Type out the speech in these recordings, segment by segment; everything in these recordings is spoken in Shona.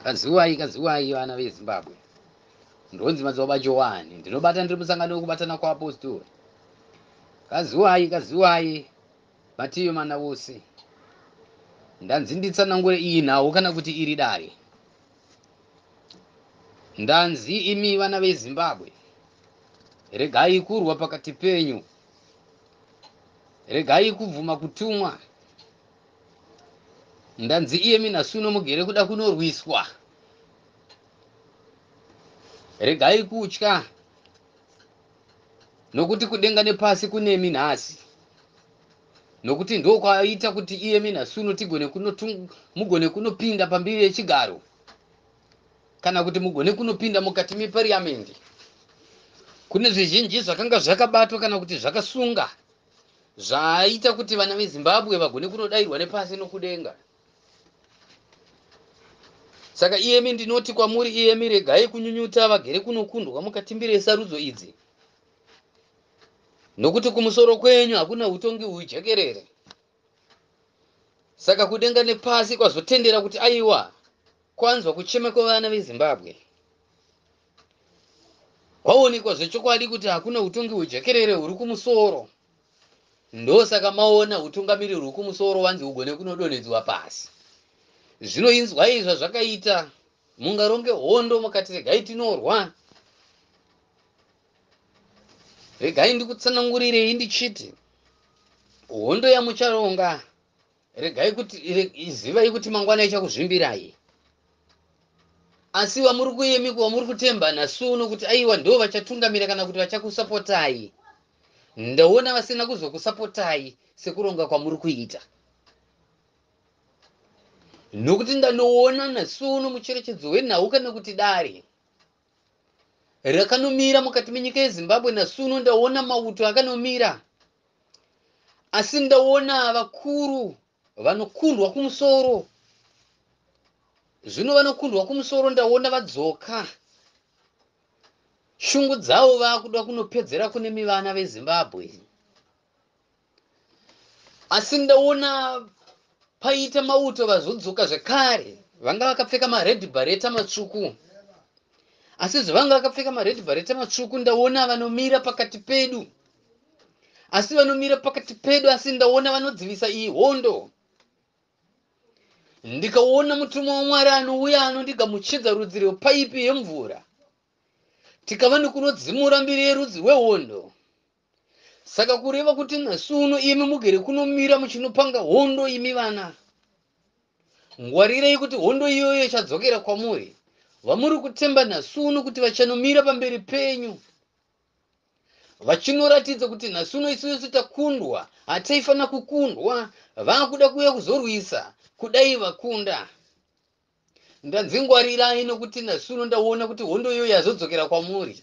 Kaziwai, kaziwai vana veZimbabwe. Ndonzi Madzibaba Jowani. Ndinobata ndiri musangano wekubatana kwaApostori. Kaziwai, kaziwai mativi mana vose. Ndanzi nditsanangure iyi nhau kana kuti iri dare. Ndanzi imi vana veZimbabwe, regai kurwa pakati penyu. Regai kubvuma kutumwa. Ndanzi iyemi nhasi uno mugere kuda kunorwiswa. Regai kutya nokuti kudenga nepasi kunemi nhasi, nokuti ndokwaita kuti iyemi nhasi uno tigone mugone kunopinda pambiri yechigaro, kana kuti mugone kunopinda mukati mepariamendi. Kune zvizhinji zvakanga zvakabatwa kana kuti zvakasunga zvaita kuti vana veZimbabwe vagone kunodairwa nepasi nokudenga. Saka iyemi ndinoti kwamuri iyemi, regai kunyunyuta vagere kunokundwa mukati mbiri yesarudzo idzi, nokuti kumusoro kwenyu hakuna utongi hujekerere. Saka kudenga nepasi kwazotendera kuti aiwa, kwanzwa kuchema kwevana veZimbabwe, kwaonekwa zvechokwadi kuti hakuna utongi hujekerere huri kumusoro. Ndosaka maona utungamiriri huri kumusoro wanzi ugone kunodonhedzwa pasi. Zvino inzwai zvazvakaita. Mungaronge hondo mukati regai tinorwa. Regai ndikutsanangurirei ndichiti hondo yamucharonga, regai kuti zivai kuti mangwana ichakuzvimbirai. Asi vamuri kuyemi vamuri kutemba nhasi uno kuti aiwa ndo vachatungamira kana kuti vachakusapotai, ndaona vasina kuzokusapotai sekuronga kwamuri kuita, nokuti ndanoona nhasi uno mucherechedzo wenhau kana kuti dare rakanomira mukati menyika yeZimbabwe. Nhasi uno ndaona mauto akanomira, asi ndaona vakuru vanokundwa kumusoro. Zvino vanokundwa kumusoro ndaona vadzoka, shungu dzavo vakuda kunopedzera kune mivana veZimbabwe. Asi ndaona paita mauto vazodzoka zvekare, vanga vakapfeka mared beret matsvuku. Asi zvavanga vakapfeka mared beret matsvuku, ndaona vanomira pakati pedu. Asi vanomira pakati pedu, asi ndaona vanodzivisa iyi hondo. Ndikaona mutumwa waMwari anouya anondigamuchidza rudzi rwepaipi yemvura, tikava nekunodzimura mbiri yerudzi rwehondo. Saka kureva kuti nhasi uno imi mugere kunomira muchinopanga hondo, imi vana, ngwarirei kuti hondo iyoyo ichadzokera kwamuri. Vamuri kutemba nhasi uno kuti vachanomira pamberi penyu vachinoratidza kuti nhasi uno isusu takundwa, hataifanira kukundwa, vakuda kuuya kuzorwisa, kudai vakunda. Ndanzi ngwarirai, nokuti nhasi uno ndaona kuti hondo iyoyo yazodzokera kwamuri.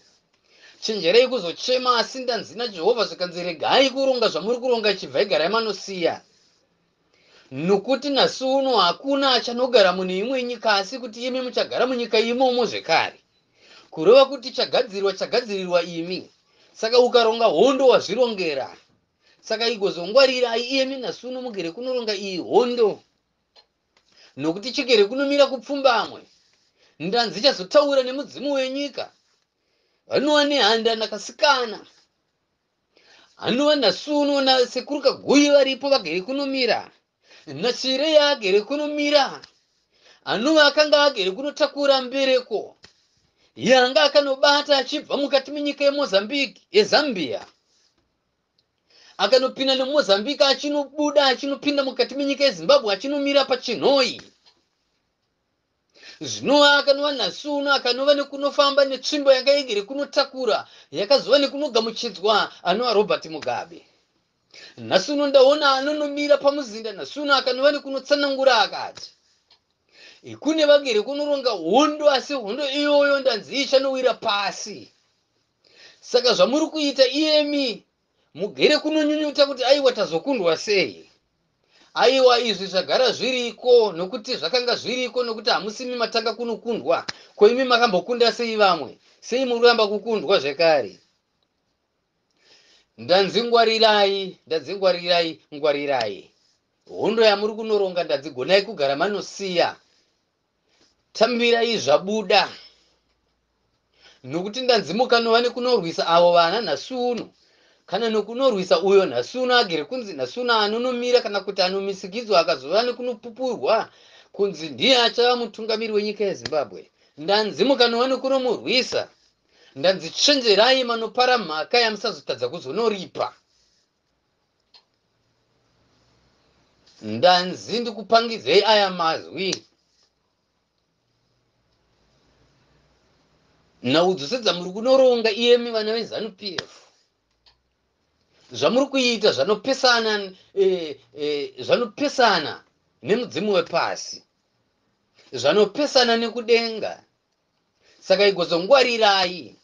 Chenjerei kuzochema. Asi ndanzi naJehovha zvikanzi regai kuronga zvamuri kuronga, chibvai garai manosiya, nokuti nhasi uno hakuna achanogara mune imwe nyika, asi kuti imi muchagara munyika imomo zvekare. Kureva kuti chagadzirwa chagadzirirwa imi. Saka ukaronga hondo wazvirongera. Saka igozongwarirai iyemi nhasi uno mugere kunoronga iyi hondo, nokuti chigere kunomira kupfumbamwe. Ndanzi chazotaura nemudzimu wenyika vanova nehanda nakasikana, anova nhasi uno nasekuru Kaguyi varipo vagere kunomira, naChireya agere kunomira, anova akanga agere kunotakura mbereko yanga akanobata achibva mukati menyika yeMozambique, yeZambia, akanopinda neMozambique, achinobuda achinopinda mukati menyika yeZimbabwe, achinomira paChinhoyi. Zvinova akanova nhasi uno akanova nekunofamba netsvimbo yanga igere kunotakura, yakazova nekunogamuchidzwa, anova Robert Mugabe. Nhasi uno ndaona anonomira pamuzinda nhasi uno akanova nekunotsanangura akati kune vagere kunoronga hondo, asi hondo iyoyo ndanzi ichanowira pasi. Saka zvamuri kuita iyemi mugere kunonyunyuta kuti aiwa tazokundwa sei, aiwa izvi zvagara zviriko, nokuti zvakanga zviriko, nokuti hamusimi matanga kunokundwa. Ko imi makambokunda sei vamwe? Sei muri kuramba kukundwa zvekare? Ndanzi ngwarirai, ndanzi ngwarirai, ngwarirai hondo yamuri kunoronga. Ndanzi gonai kugara manosiya. Tambirai zvabuda. Nokuti ndanzi mukanova nekunorwisa avo vana nhasi uno, kana nokunorwisa uyo nhasi uno agere kunzi nhasi uno anonomira kana kuti anomisikidzwa akazova nekunopupurwa kunzi ndiye achava mutungamiri wenyika yeZimbabwe. Ndanzi mukanova nekunomurwisa, ndanzi chenjerai manopara mhaka yamusazotadza kuzonoripa. Ndanzi ndikupangidzei aya mazwi. Nhau dzose dzamuri kunoronga iyemi vana veZanu PF, zvamuri kuita zvanopesana zvanopesana nemudzimu wepasi, zvanopesana nekudenga. Saka igozongwarirai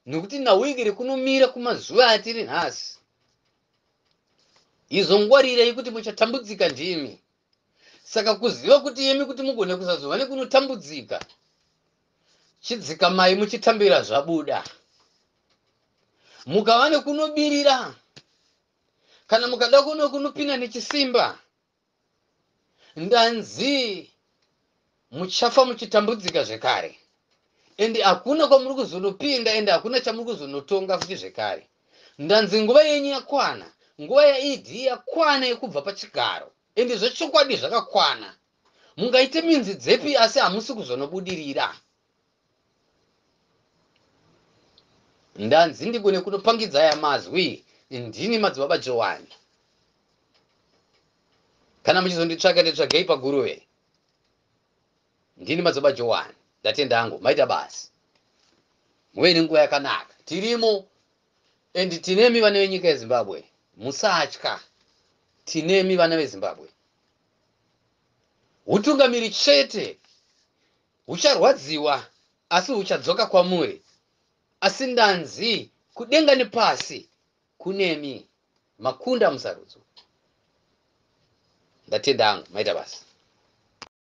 nekuti nhau iri kunomira kumazuva atiri nhasi. Izongwarirai kuti muchatambudzika ndimi. Saka kuziva kuti yemi kuti mugone kusazova nekunotambudzika, chidzikamai muchitambira zvabuda. Mukava nekunobirira kana mukada kuno kunopinda nechisimba, ndanzi muchafa muchitambudzika zvekare, ende hakuna kwamuri kuzonopinda, ende hakuna chamuri kuzonotonga futi zvekare. Ndanzi nguva yenyu yakwana, nguva yaED yakwana yekubva pachigaro, ende zvechokwadi zvakakwana. Mungaite minzi dzepi asi hamusi kuzonobudirira. Ndanzi ndigone kunopangidza aya mazwi, ndini Madzibaba Jowani. Kana muchizonditsvaga nditsvagei paGuruve. Ndini Madzibaba Jowani. Ndatenda hangu, maita basa. Muve nenguva yakanaka. Tirimo and tinemi vana venyika yeZimbabwe. Musatya. Tinemi vana veZimbabwe. Hutungamiri chete hucharwadziwa asi huchadzoka kwamuri. Asi ndanzi kudenga nepasi kunemi makunda musarudzo. Ndatenda hangu, maita basa.